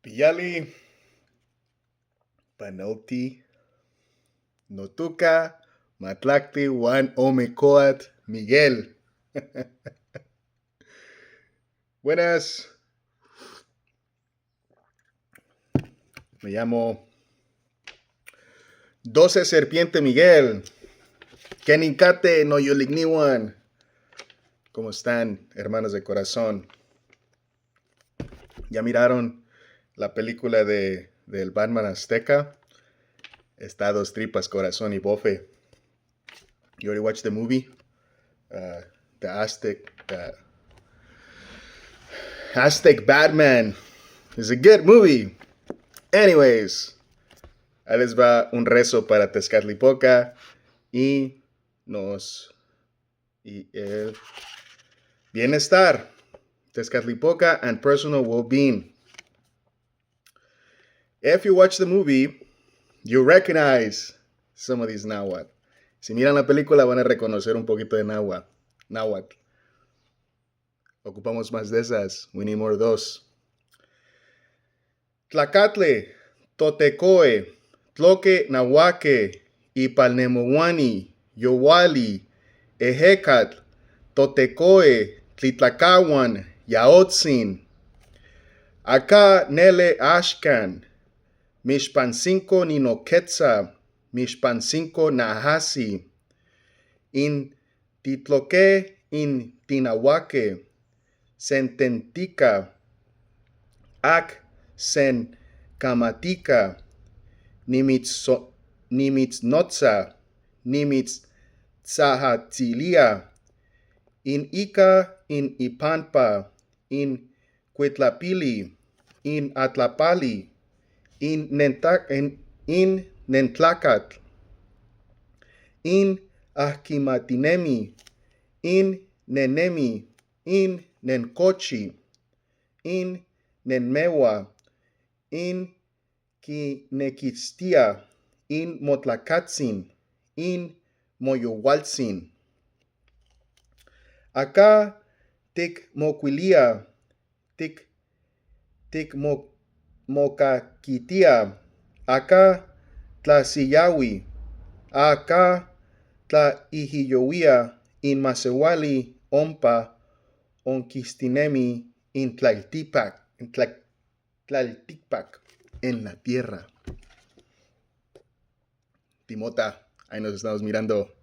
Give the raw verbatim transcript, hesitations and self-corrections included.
Piyali, Panelti, Notuka, Matlakti, Wan Omekoat, Miguel. Buenas. Me llamo Doce Serpiente Miguel. Keninkate no Yuligniwan. ¿Cómo están, hermanos de corazón? ¿Ya miraron la película de, del Batman Azteca? Está dos tripas, corazón y bofe. You already watched the movie? Uh, the Aztec, uh, Aztec Batman is a good movie. Anyways, ahí les va un rezo para Tezcatlipoca y nos y el bienestar. Tezcatlipoca and personal well-being. If you watch the movie, you recognize some of these náhuatl. Si miran la película, van a reconocer un poquito de náhuatl. Náhuatl. Ocupamos más de esas. We need more of those. Tlacatle, Totecoe, Tloque Nahuaque, Ipalnemowani, Yowali, Ehecatl, Totecoe, Tlitlacahuan, Yaotzin. Acá nele axcan, Mixpancinco Ninoquetza, Mixpancinco Nahasi. In Titloque in Tinahuaque, Sententica, Ac Sencamatica, Nimitso-, Nimitsnotza, Nimitzahatsilia, in Ica in Ipanpa, in Cuitlapili, in Atlapali, in Nenta-, in, in Nentlacatl, in Ahkimatinemi, in Nenemi, in Nencochi, in Nenmewa, in Kinequistia, in Motlacatzin, in Moyowaltzin. Acá Ticmocuilia, Tic-, Ticmo-, Mocaquitia, Acá Tlaciyahui, Acá Tlaihiyouia, in Masewali Ompa Onquistinemi, in Tlaltipac, in Tla-, Tlaltipac en la tierra. Timota, ahí nos estamos mirando.